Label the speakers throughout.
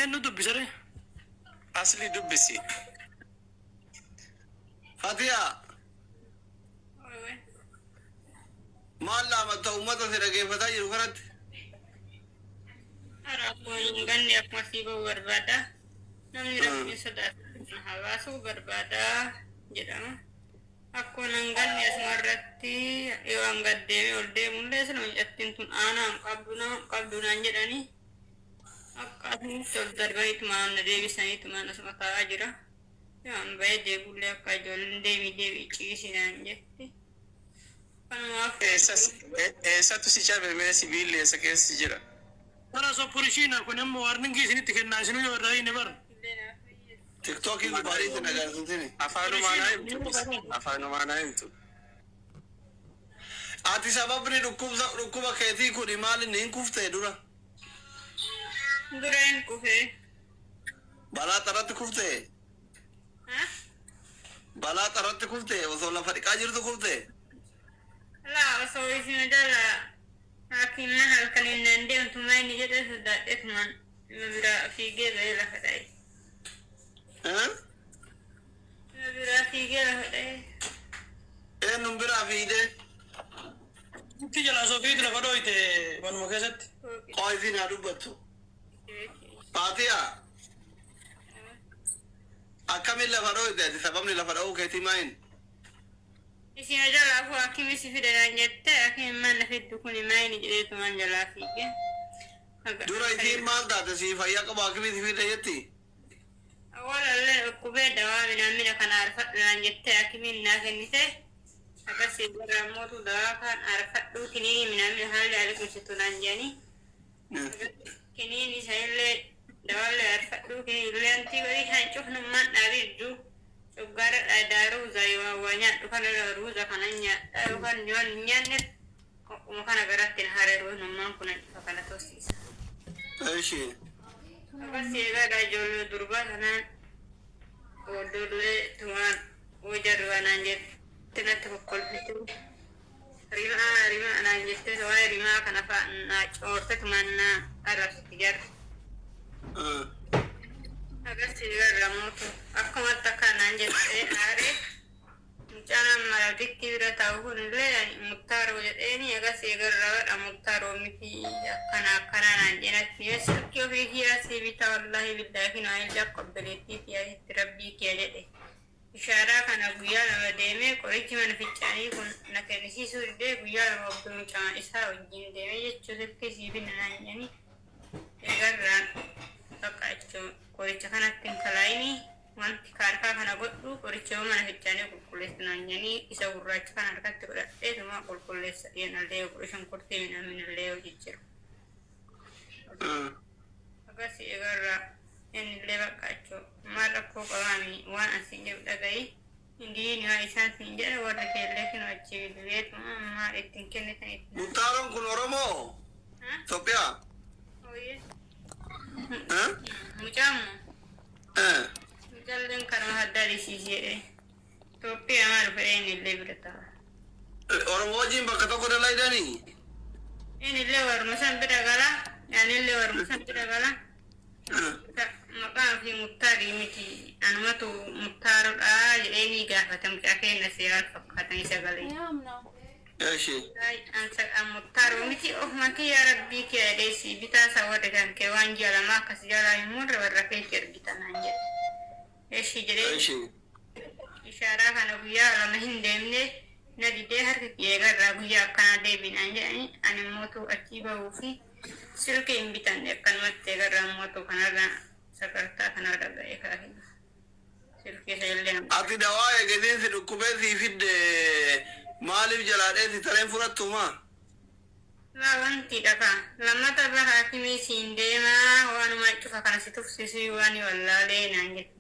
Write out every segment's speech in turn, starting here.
Speaker 1: Eenyu dubbisare?
Speaker 2: Asli dubbisi.
Speaker 3: Fatiyaa, maal dhaamatta uummata si dhageeffataa jiru kanatti?
Speaker 4: Rakkoon hin ganne akkuma sii ba'uu barbaada. Namni rabbiin sodaatu hawaasuu barbaada jedhama. Akkuma hin ganne asuma irratti yoo an gad deemee ol deemullee sila mucattiin tun aanaa hin qabdu nama hin qabdu naan jedhanii akka asumatti ol darbaniitumaan na deebisaniitumaan asuma taa'aa jira. Yoo an bahee deebullee akka ijoolleen deemii deebii ciisi naan jetti. Kanumaaf
Speaker 2: Eessattu si cabe mee sibiilli eessa keessa jira?
Speaker 1: Bara sopporishiina kun ammoo warningii isinitti kennaa isinuu yoo irraa hin bara.
Speaker 3: Tiktookii gubbaadhiitti nagarsiisini.
Speaker 2: Afaanumaan himtu. Afaanumaan himtu.
Speaker 3: Ati sababni dhukkubsa dhukkuba keetii kun maal inni hin kuftee dura?
Speaker 4: Dura hin kufee.
Speaker 3: Balaa xarratti kuftee? Balaa xarratti kuftee osoo lafa dhiqaa jirtu kuftee?
Speaker 4: Laa, osoo isin jala hakiima halkaniin naan deemtu maa inni jedhee sodaadheetumaan nama biraa fiigee ba'ee lafa dha'e.
Speaker 3: Eh?
Speaker 4: Nama biraa fiigee lafa dha'e.
Speaker 3: Eenyuun biraa fiigdee?
Speaker 1: Itti jalaa sofiitu lafa dhooyte manuma keessatti.
Speaker 3: Qoo isin haa dubbattu. Faatiyaa, akkamiin lafa dhooyte ati sababni lafa dha'uu keetii maayin?
Speaker 4: Isin jalaa koo hakimi si fide naan jette, hakimi maal na fiddu kuni maa inni jedheetumaan jalaa fiigee.
Speaker 3: Dura isiin maal taate sii fayyaa qabu hakimii si fide jetti?
Speaker 4: Awwaalallee dhukkubee dawaa minaamina kana arfadhu naan jettee hakimiin naa kennite. Akkasii gara mootu dawaa kan arfadhu kiniini minaamina haalli aliqimsitu naan jedhanii. Kiniini sanillee dawaallee arfadhu kiniinillee antii godhii kan cufnummaan dhaabii jiru. Coggaara dhaadaa ruuza yoo waa nyaadhu kana ruuza kana nyaadha yookaan yoo hin nyaanne akkuma kana garatti na haree ruuznummaan kun cufa kana tosiisa.
Speaker 3: Eshi.
Speaker 4: Akkasii egaadha ijoollee durbaa kanaan oolollee tumaan hojjarraa naan jette natti kokkolfite. Rimaa rimaa naan jette waa'ee rimaa kana fa'a naa coorte tumaan naa arrabsitti jarri. Akkasii egaadha mootu akkumatti akka naan jette aaree mucaan amma rabbitti bira taa'u kunillee muktaaroo jedheeni akkasii egarra badha muktaaroo miti akkana akkana naan jedhatti yoo silkii ofii kiyyaa sii bitaa wallaahi billaahi fi naan illee akka obboleettii kiyyaatti rabbii kiyya jedhe. Ishaaraa kana guyyaa lama deemee qorichi mana fincaanii kun na kennisiisuu didee guyyaa lama obbo mucaa isaa wajjin deemee jechuu silkii sii binna naan jedhanii egarraan bakka jechuun qoricha kanatti hin kalaayinii wanti kaarkaa kana godhu qoricha yoo mana fincaanii qulqulleessu naan jedhanii isa gurraacha kana harkatti godhadhee tuma qulqulleessa dhiyeenallee yoo godhu shunkurtii midhaaminallee yoo jijjiiru. Akkasii egarraa innillee bakka jechuun maal rakkoo qabaami waan asiin jedhu dhaga'i. Indiin waa isaan siin jedha warra keellee kinoo achi bilbileetuma maal ittiin kennitan ittiin.
Speaker 3: Muktaaroon kun Oromoo? Itoophiyaa?
Speaker 4: Hooyyee.
Speaker 3: Eh?
Speaker 4: Mucaan
Speaker 3: Eh.
Speaker 4: mucaalleen kanuma adda adisiisee jedhee. Itoophiyaa maal fedhee inni illee bira ta'a.
Speaker 3: Oromoo wajjin bakka tokko dalaydanii?
Speaker 4: Inni illee warma san bira gala. Ani illee warma san bira gala. Maqaan fi muktaarii miti anumatu muktaarodha jedhee ni gaafata mucaa keenya seeraan fakkaatanii sagalee.
Speaker 3: Eshi.
Speaker 4: An muktaaroo miti ofuma kiyya rabbii kiyya jedhee si bitaa isa warri kan kee waan ji'a lama akkas jalaa hin murre warra keetti ergita naan jedhe. Eshi jedhee
Speaker 3: Eshi.
Speaker 4: ishaaraa kana guyyaa lama hin deemne na didee harka kiyya eegarraa guyyaa akkanaa deebinaan jedhanii ani mootuu achii bahuu fi silkii hin bitanne akkanumatti eegarraa mootuu kanarraa sakartaa kanarra ga'ee kaa'e. Silkii isa illee
Speaker 3: Ati dawaa eegesiin si dhukkubee sii fidde maaliif jalaa dheessi tareen fudhattu maa?
Speaker 4: Laa wanti dhaqa lammata irra haakimii siin deemaa waanuma cufa kana si tufsiisuu waan wallaalee naan jette.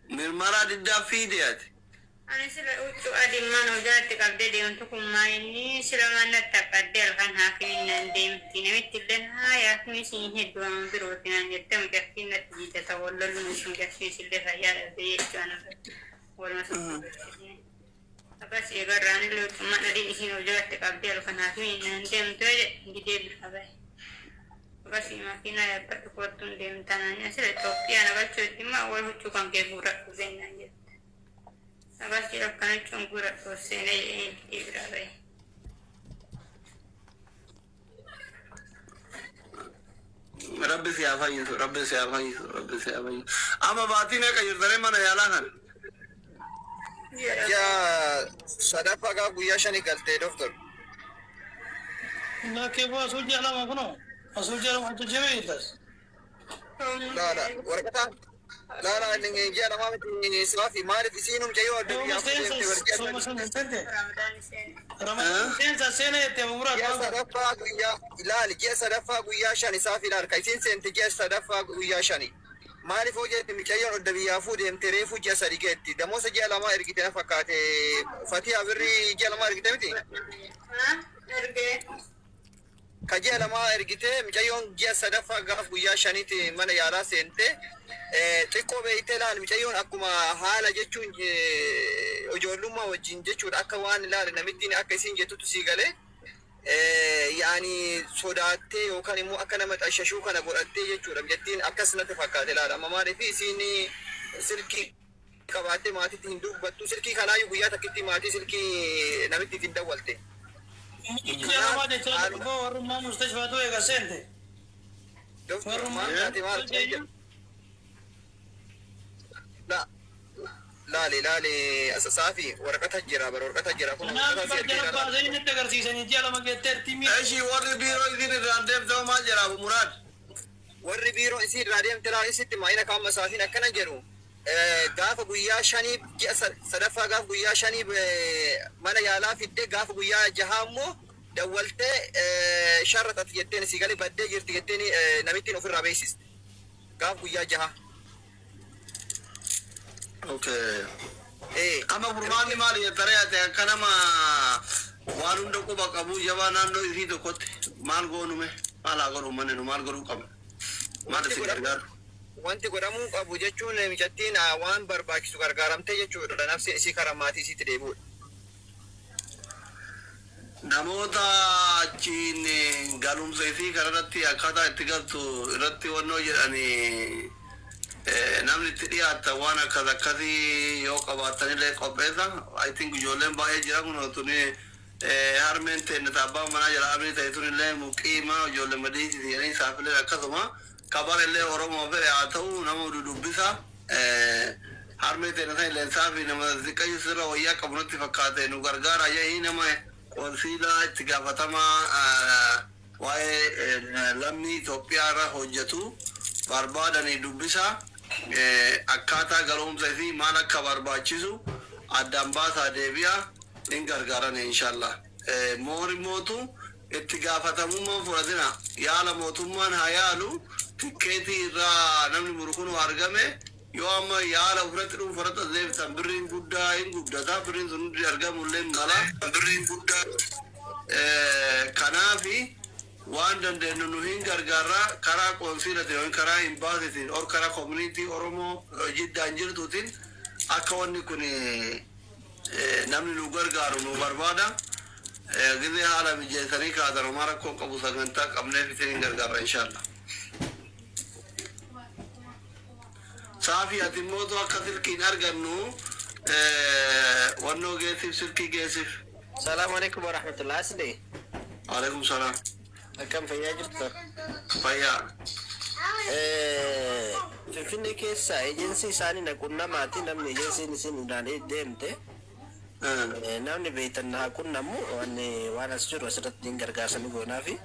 Speaker 3: Mirmaraa diddaa fiide ati.
Speaker 4: Ani sila huccuu adimmaan hojaatti qabdee deemtu kun maa inni sila mannatti haqqaddee halkan haakimiin naan deemti namitti illee haa haakimii siin hedduu waan birooti naan jette mucattiin natti jiidata wallolluun isin mucattiin illee fayyaa dhabdee jechuu ana waluma sun. Akkas eegarraan illee huccummaan adiin isiin hojaatti qabdee halkan haakimiin naan deemtu jedhe didee bifa bahe. Akkasii makiinaa yaabbadhu kottuun deemtaa naan asirra Itoophiyaa na galchuutti immoo awwaal huccuu kan kee guuradhu seenaan jette. Akkasii akkana jechuun guuradhu seenee jedhee biraa ba'e.
Speaker 3: Rabbi si haa fayyisu, Rabbi si haa fayyisu, Rabbi si haa fayyisu. Amma baatii meeqa jirtanii mana yaalaa kana?
Speaker 5: Ji'a sadaffaa gaaf guyyaa shanii galtee, doktor.
Speaker 1: Lakkee bu'aa asuu ji'a 2 kunoo. Asuu ji'a 2 hojjechuu jirtas.
Speaker 5: Laala waraqata laala inni ji'a 2 miti saafi. Maaliif isiin mucayyoo adda biyyaa deemte barjaa?
Speaker 1: Sooma sana seente.
Speaker 4: Ramadaan seene.
Speaker 1: Ramadaan seensa seena jettee bu'uura.
Speaker 5: Ji'a sadaffaa guyyaa, ilaali, ji'a sadaffaa guyyaa shani saafi. Ilaali, ka isiin seente ji'a sadaffaa guyyaa shani. Maaliif hoo jette, mucayyoon odda biyyaafuu deemte reefuu ji'a 3 geetti. Damoosa ji'a 2 ergite na fakkaate. Fatiha, birrii ji'a 2 ergite miti?
Speaker 4: Ergee.
Speaker 5: Ka ji'a 2 ergite. Mucayyoon ji'a sadaffaa gaaf guyyaa shaniiti mana yaalaa seente. Xiqqoo beeytee, ilaali, mucayyoon akkuma haala jechuun ijoollummaa wajjin jechuudha, akka waan, ilaali, namittiin akka isiin jettutu sii galee yaani sodaattee yookaan immoo akka nama xashashuu kana godhattee jechuudha jettiin. Akkas natti fakkaate. Ilaala, amma maaliif isiin silkii qabaattee maatiitti hin dubbattu? Silkii kanaayyuu guyyaa takkitti maatii silkii namitti hin dawwalte.
Speaker 1: Ji'a 2 jechaa dhufoo warrummaa mustashfaatu eega seente.
Speaker 5: Doktor, maal taate? Maal la laali laali saafi, waraqata jira bara, waraqata jira kun.
Speaker 1: Kanaaf
Speaker 5: waraqata si
Speaker 1: barjaa
Speaker 5: ergee.
Speaker 1: Baasanii natti agarsiisanii ji'a 2 geetteerti mi'a.
Speaker 3: Eshi, warri biiroo isin irraan deemte maal jedha, Abu Muraad?
Speaker 5: Warri biiroo isii irraa deemte, laali, sitti maayina kaama saafiin akkana jedhu: gaafa guyyaa shanii, ji'a sadaffaa gaaf guyyaa shanii mana yaalaa fidde, gaafa guyyaa jahaa immoo dawwaltee sharraxati jetteen, isii galee baddee jirti jetteen namittiin ofirraa beeksiste gaaf guyyaa jahaa.
Speaker 3: Okay. Amma furmaanni maali jettaree ati akka nama waan hunda quba qabu jabaa naannoo isii tokkotti maal goonume? Maal haa godhu manni nu maal godhuu qabna? Maal isin gargaaru?
Speaker 5: Wanti godhamuu qabu jechuun mucattiin waan barbaachisu gargaaramtee jechuudha, nafsi isii karaa maatii isiitti deebi'uudha.
Speaker 3: Namoota achiin galumsa isii kanarratti akkaataa itti galtu irratti wannoo jedhanii namni itti dhiyaatan waan akkas akkasii yoo qabaatanillee qopheessa. I think ijoolleen baay'ee jira kun tuni harmeen teenne abbaan manaa jala harmee ta'e tunillee muqiima ijoollee madiisi jedhanii saafilee akkasuma kabarellee Oromoo fedhe haa ta'u nama dudubbisa. Harmee teenne san illee saafi nama xiqqayyu sirra wayyaa qabu natti fakkaate nu gargaara jedhanii nama konsiilaa itti gaafatamaa waa'ee lammii Itoophiyaa irra hojjetu barbaadanii dubbisa. Akkaataa galumsa isii maal akka barbaachisu addaan baasaa deebi'a in gargaaran inshallah. Moori mootu itti gaafatamummaan fudhatina, yaala mootummaan haa yaalu. Tikkeetii irraa namni muru kun argame yoo amma yaala ofirratti dhuunfarratti as deebisan birriin guddaa hin guddata, birriin sun hundi argamullee mala birriin guddaa. Kanaafi waan dandeenyu nu hin gargaarra karaa qoonsiilatiin yookiin karaa imbaasiitiin or karaa community Oromoo Jiddaan jirtuutiin akka wanni kun namni nu gargaaru nu barbaada. Gizee haala mijeessanii kaatan homaa rakkoo qabu, sagantaa qabneef isin hin gargaarra inshallah. Saafi, ati immoo akka silkiin argannu wannoo geessif, silkii geessif.
Speaker 6: Salaamu alaikum warahmatullah. Asli.
Speaker 3: Alaikum salaam.
Speaker 6: Akkam, fayyaa jirtu?
Speaker 3: Fayyaa.
Speaker 6: Finfinnee keessa ejensii isaanii na qunnamaati, namni ejensiin isin ilaalee deemte namni beektan na qunnamu waan as jiru asirratti hin gargaarsanii goonaafi.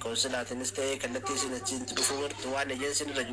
Speaker 6: Konsilaatiinis ta'ee kallattii isin achiin dhufuu bartu waan ejensiin irra jiru.